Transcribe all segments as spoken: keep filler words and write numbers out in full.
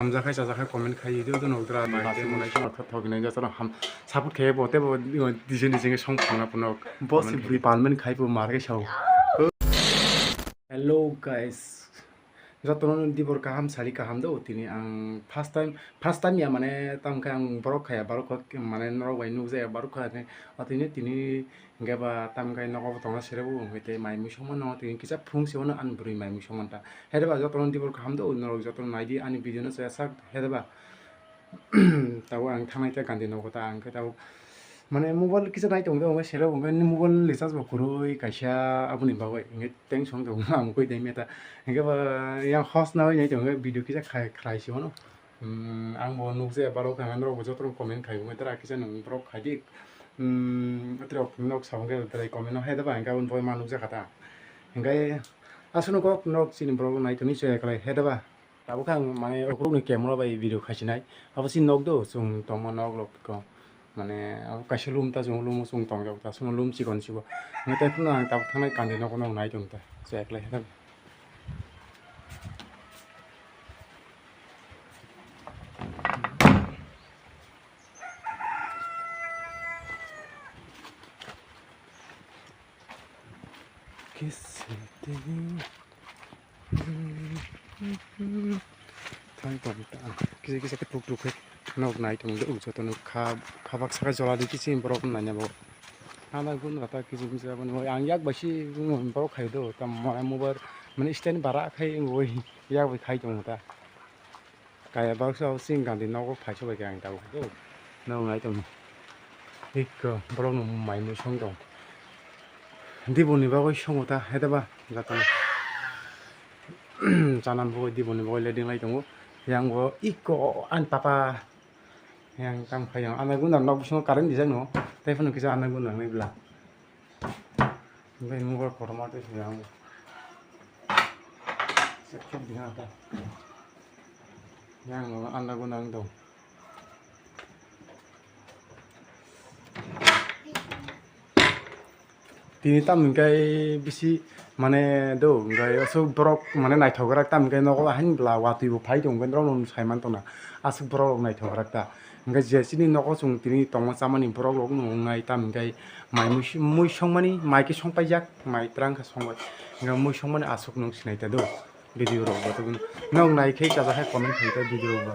Hamjakhai chajakhai comment khai di do nok dra bai te monai song thok thok hinai jotono ham support khai bo tebo dije dije song phangna pono bo si bri palmen khai bo mar khai sao. Hello guys, jotono dibor kaham sari kaham do tini ang first time first time ya mane tam khe ang borok khaya borok mane norok bai nukjaya borok khaya tini tini Hingke ba tamkai nogo bo tongna sere bo hingke tei mai mui songma no tini kisa phung se wano ani bwrwi mai mui songma ta. Hede ba jotono dibor kaham do norok jotono nai di ani video no chaya sak hede ba. Tabuk ang thangnai ta gandi nogo ta ang khe tabuk mane mobile kisa nai tong do hingke sere bo hingke mobile recharge bo kwrwi kaisa aboni bagwi hingke tension tong ang koi dai meta hingke ba yang hos na nai tong video kisa khai khai se wano. Hmm, ang bo nukjaya borok hwnwi norok bo jotono comment khai wngwi tara kisa nwng borok khai di. Hmm, atrok nok sa hwnkhe trai comment no hai da ba hwnkhe aboni bagwi ma nukjakha ta. Hwnkhe aswkno kok nok chini borok nai tongwi chaya kwlai hai da ba. Tabuk khe ang mane ukulukni camera bai video khaisinai. Abo chini nok do chwng tongma nok rok kok mane abo kaisa room ta chwng room o chwng tongjak ta chwng room chikon chikon. Hwnkhe tei phano ang tabuk thangnai kandi nogo nok nai tong ta chaya kwlai hai da ba. Thang tong ta kisa kisa khe tuk tuk khe nok nai tong jotono kha baksa khe jola di kisa borok naina bo. Hana gun rata kisa kisa ang yak bai si borok khai do tam mobile mane stand bara khai yak bai khai tong ta. Kaya baksa o chini gandi nogo phaiso bai khe ang tabuk. Nok nai tong. Ikko borok no mai mui song tong. Diboni bagwi songo ta hede ba jatoni. Chana bagwi diboni bagwi leding lai tongo. Yang bo ikko ani papa. Yang tam khai yang ana gunda nok bisingo current dijak no. Tei phano kisa ana gunda nai bla. Bai mobile kotorma tei se ang. Yang no anda guna ang dong. Tini tam hingkai bisi mane do hingkai aswk borok mane naithok rak tam hingkai nogo hain bla watwi bo phai tong hingkai norok no sai man tong na aswk borok rok naithok rak ta. Hingke je chini nogo chwng tini tongma chamani borok rok no wngnai, tamo hingke mai mui songmani, mai khe songpaijak, mai twrang khe songbai. Hingke mui songmani aswk nwng sinai ta do video rok bo tei nok nai khe chajak khe comment khai ta video rok bo.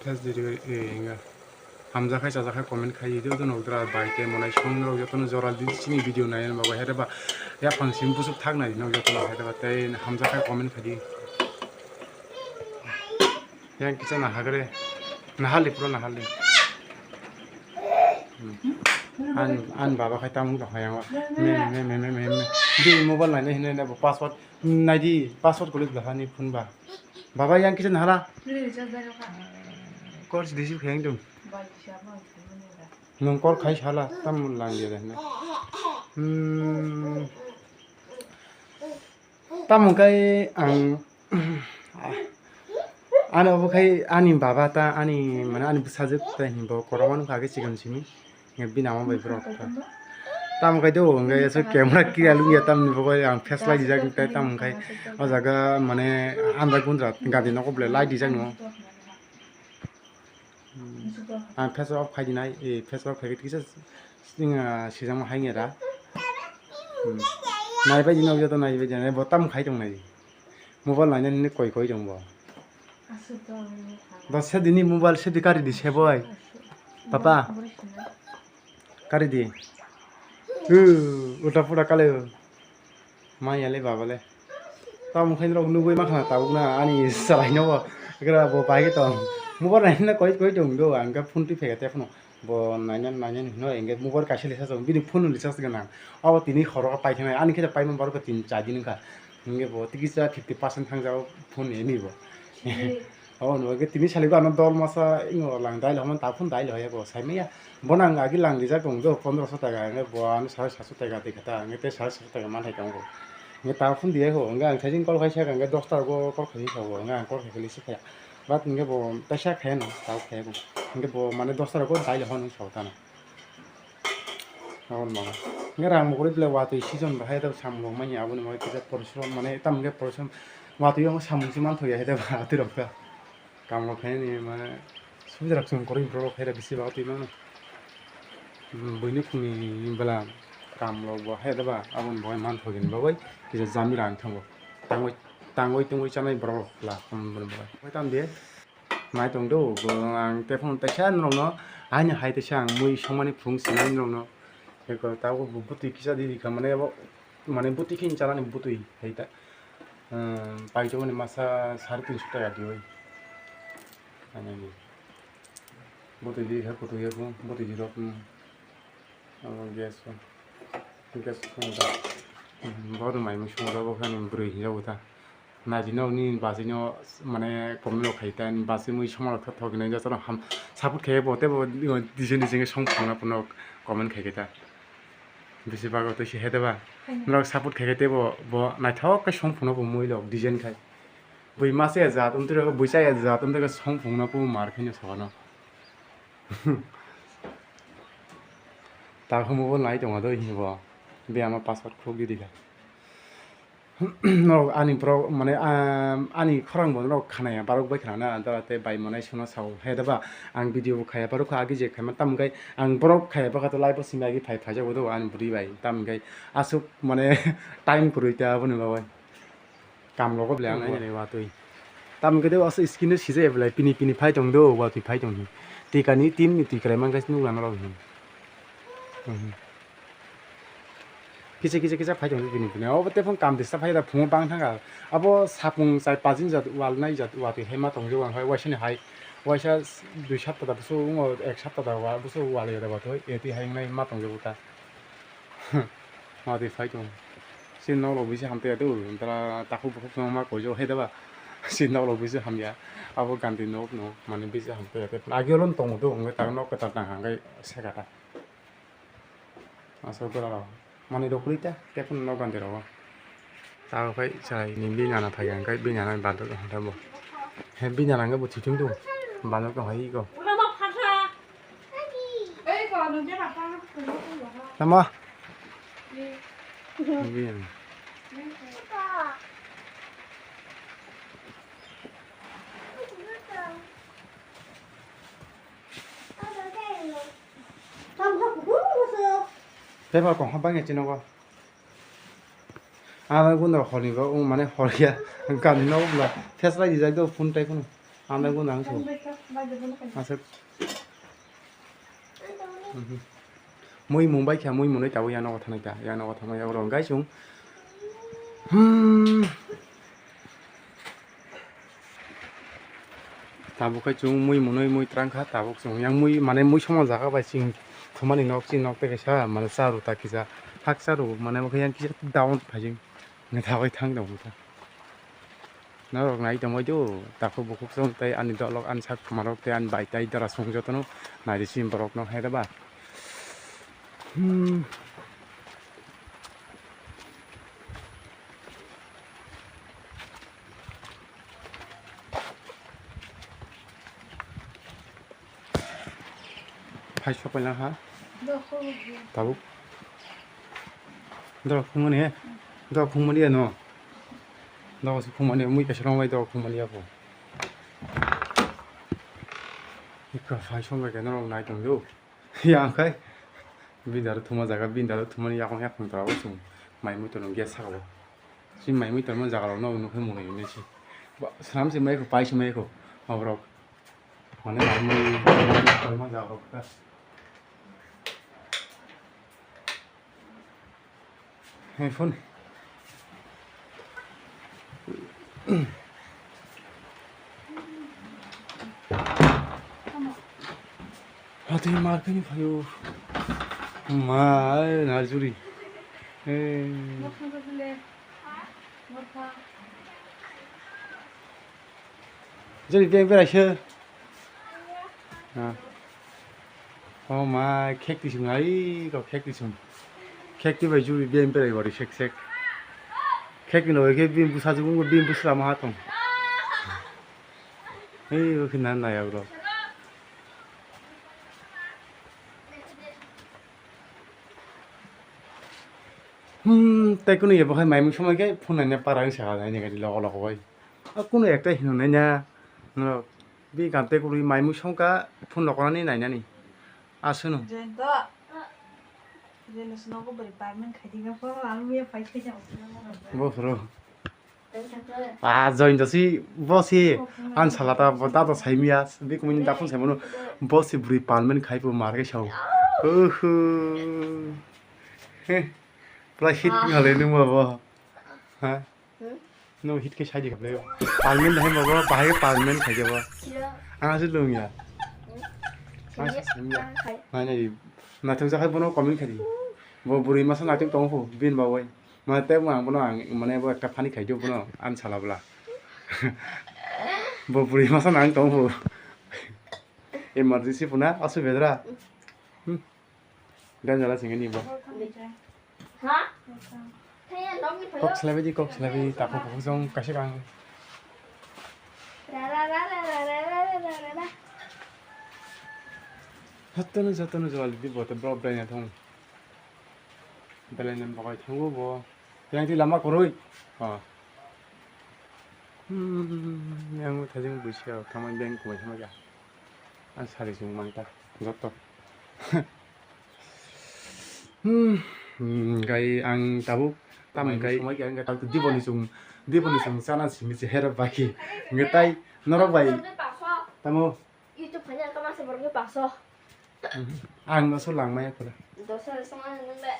Face delivery hinga. Hamjakhai chajakhai comment khai di jotono dra bai tei monai song rok jotono jora di chini video nai ba hai ba yaphang sim busuk thak nai no jotono hai ba tei hamjakhai comment khai di. Yang kisa nahagre nahali pura nahali. An an baba khai tamung tong hayang me me me me me me di mobile nai hinai na password nai di password kulik bahani phone ba baba yang kisa nahala. Kor si disi khayang dong. Nwng kor khai sala, tamo lang ya deh, na. Hmm. Tamo kai ang, ano bo kai ani baba ta, ani, mane ani bwsajwk ta hinbo korokma nukha khe chikon simi. Bini ama bai borok ta. Tamo kai do, hwnkhe so camera clear lung ya, tamni bo kai ang face lai dijak, tamo kai o jaga, mane, andar gundra gadi nogo belai lai dijak no. Hmm. Ang face off khai dinai, eh, face off khai kisa sijak ma hai nge da. Hmm. Nai bai dino joto nai bai dinai, bo tam khai tong nai. Mobile nai nai koi koi tong bo. Aswk tong ni ha. Bo se dini mobile se di kari di se boy. Aswk. Papa. Mobile kari di. Uh, uta puta kale. Maya le baba le. Tamo khe norok nugui mankha tabuk na ani chwrai no bo. Gra bo bai khe tong. Mobile nai na koi koi tong do ang khe phone twi phai khe phano. Bo nai na nai na hino engke mobile kaisa lisa jong bini phone lisa se gana. Abo tini horo paithai ani khe paima borok tin char din kha. Engke bo tiki sa fifty percent thang jao phone ni bo. Abo no ke tini saligo ano dol masa ingo lang dai lo man ta phone dai lo ya bo sai maya. Bono ang agi lang rijak tong do pondroso taka, hwnkhe bo ano sare satso taka twi kha ta, hwnkhe tei sare satso taka manthai tongo. Hwnkhe ta phone diya kho, hwnkhe ang saichung call khai saka, hwnkhe dosta rogo call khai kha bo, hwnkhe ang call khai khai lisi khaya. But hwnkhe bo taisa khaya no, ta khaya bo. Hwnkhe bo mane dosta rogo dai le hwn wng sao tano. Aboni bagwi. Hwnkhe rang bo kwrwi belai watwi season bo hai da samung rok manya aboni bagwi kisa porishrom mane tamo khe porishrom watwi o samung se manthoya hai da ba atwi rok ta. Kam rok khainani mane subuja rok chwng kwrwi borok hai da bisi ba atwi mano. Buini khungni bwla kam rok bo hai da ba aboni bagwi manthogini bagwi kisa jami rang thango. Tangwi tangwi tungwi chanai borok rok bwla aboni bagwi. Hai tamo de. Nai tong do, bo ang tephano teisa norokno, aini hai teisa ang mui songmani phung sinai norokno. Eko tabuk bo bwtwi kisa di rikha, mane abo, mane bwtwi khe chalani bwtwi hai ta. Ehm, paitokmani masa sare tinso taka diwi. Ani ni. Bwtwi di kha, bwtwi ya bo, bwtwi di rok, hmm. Abo gas o. Gas o da. Hmm, bo rwmai mui songo da, bo khe ani bwrwi hinjago ta. Naidi no nini bachai no mane comment rok khai ta, nini bachai mui somano thok thok hinwi jotono ham support khai bo tei bo design design khe song phunukna phunuk comment khai khe ta. Bisi bago twi se hede ba. Norok support khai khe tei bo, bo naithok khe song phunukna bo mui rok design khai. Bui masa ya jat wng twi rok, bui cha ya jat wng twi rok song phunukna bo mar khai no sono. Ta khe mobile nai tongo do hinwi bo. Be ama password khuk di di kha. Norok ani borok mane, ah, ani khorang bo norok khanaya, borok bai khana na, da tei bai manai sona sao, he da ba, ang video bo khaya, borok kha agi je khaima, tamo khe ang borok khaya, bokha to live o simi agi phai, phaijago do, ani bwrwi bai, tamo khe aswk mane time kwrwi ta, aboni bagwi kam logo belai ang nai watwi. Tamo khe de aswk skin o sijaya belai, pini, pini phai tong do, watwi phai tong di. Tikani team ni twi kwlai man khe nukla norok hin. Kisa, kisa, kisa phai tong di bini, bini. Obo tei phone kam tisa phai da phungo bang thangkha. Abo sapung chai pajin jat wal nai jat watwi hai ma tongjago ang hai waisa ni hai. Waisa dui sapta da busu wngo ek sapta da wa busu wal ya da watwi. Eti hai wngnai ma tongjago ta. Watwi phai tong. Sini nok rok bisi hamtwi ya do. Tara takhuk bukhuk ma koijago hai da ba. Sini nok rok bisi hamya. Abo gandhi nok no mane bisi hamtwi ya. Agi olo tongo do wngwi ta nok kwtal tang hangkai seka ta. Aswk bwrarok manwi rw kwrwi ta, tei phano nok gandi rogo. Tabuk phai chwraini bini nana phai hwnkhe bini nana banduk tongkha bo. He bini nana hwnkhe bo thwithwng tongo, banduk tongkha iko. Tamo? Bini nana. Tei ba kongkha bangya chini nogo. Ang gunda holi ba, o mane holi ya. Gani nogo bwla. Face lai dijak do phone tai phone. Ang gunda ang so. Aswk. Mhm. Mui mung bai kha, mui munui tabuk ya nogo thanai ta. Ya nogo thanai ya oro gai chung. Hmm. Tabuk khe chwng mui mwnwi mui twrang kha, tabuk chwng yang mui, mane mui soman jaga bai chwng thumani nok, chini nok tei kaisa mane cha rw ta kisa, hakcha rw mane bo khe yang kisa down phaijak, tabuk thang tongo ta. Norok nai tongbai do, takhuk bukhuk chwng tei ani dolok, ani sak thuma rok tei ani bai tai dara chwng jotono nai di chini borok no hai da ba. Hmm. Phai sok paila ha. Tabuk. Dok phungmani he. Dok phungmani ano. Dok se phungmani mui kaisa rong bai dok phungmani apo. Ikka phai sok bai khe norok nai tong do. Yang khai. Bini daro thuma jaga, bini daro thumani yakung yakung tora o chwng mai mui tono gas saka o. Chini mai mui tongma jaga rok no nukhe mwnwi hinwi se. Ba, swnam se mai kho, pai se mai kho, oborok. Mane mai mui tongma jaga rok kha. Hai phone. Hati mar kani phayo. Ma, ai, narjuri. Eh. Jani beng berai se. Ha. Oh ma, khek tisung ai, ko khek tisung. Khek tibai juri beng berai bari sek sek. Khek ni loi khe bini bwsa jukung bini bwsla ma tong. Ei, o khe nan nai abro. Hmm, tei kunu ebo hai maimung somoi khe phone naina para wng sakha naina gari logo logo bai. A kunu ekta hino naina norok bi gam tei kunu maimung songkha phone logo nani nainani. Aswno. Jento. Jento snogo bari parmen khaidi ga po, ang miya pai khaidi. Bo phuru. Ah, join dosi bosi an salata bo dato saimiya bi kumini dapun saimano bosi bri palmen khaipo marke sau. Uhu. He. Pura hit ngale nung bo. Ha? No hit ke saidi kable. Palmen dai bo bahai palmen khai jabo. Ang asu lung ya. Ang asu lung ya. Nai nai. Natung jakai bono comment khai di. Bo buri masa natung tong hu bin ba wai. Mane tei ang bono ang mane bo ekta phani khai dio bono an sala bla. Bo buri masa nang tong hu. Emergency puna asu bedra. Hmm. Dan jala singani bo. Ha? Kok selai di kok selai tako kok jong kasih kang. Jotono jotono jol di bo te bro bro ya thong. Belai nem bagai thango bo. Yang di lama koroi. Ha. Hmm, yang thajing busia thamai beng kumai thamai ya. Ang sari sung mangta joto. Hmm, hmm, gai ang tabuk tam gai. Diboni sung, diboni sung sana simi se hera baki. Ngetai norok bai. Tamo. YouTube khaina kama se borok ni paso. Ang no so langmaya kula. Dosa songma nung le.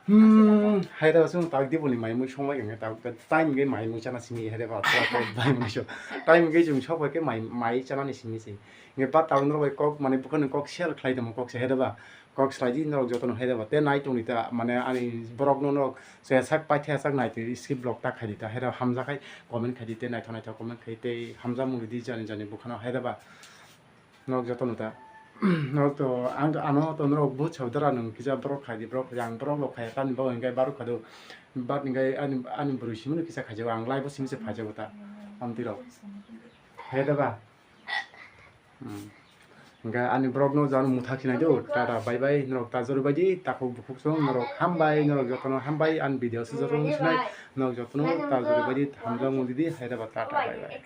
Hmm, hai da sung tak di boni mai mui songmai kang tak ta time ge mai mui chana simi hai da ba ta ta bai mui so. Time ge jung sok ke mai mai chana ni simi se. Nge ba ta no bai kok mane bukan kok share khlai tamo kok se hai da ba. Kok slai di norok jotono hai da ba. Te nai tong ni ta mane ani borok no norok se sak pai the sak nai te skip block ta khai di ta hai da hamja khai comment khai di te nai thonai ta comment khai te hamja mung di jani jani bukhano hai da ba. Norok jotono ta. Norok to, ang to, ano to norok buj saudara nung kisa borok khai di, borok khai di, ang borok rok khai, tani bagwi hwnkhe barok khado. Bat hwnkhe ani, ani bwrwi simi no kisa khaijago, ang live o simi se phaijago ta. Amtwi rok. Hai da ba? Hmm. Hwnkhe ani borok no jano mutha khinai do. Tata, bye bye, norok ta jori bai di, takhuk bukhuk song, norok hambai, norok jotono hambai, ani video se jotono sinai, norok jotono ta jori bai di, hamjak mung di di, hai da ba, tata, bye bye.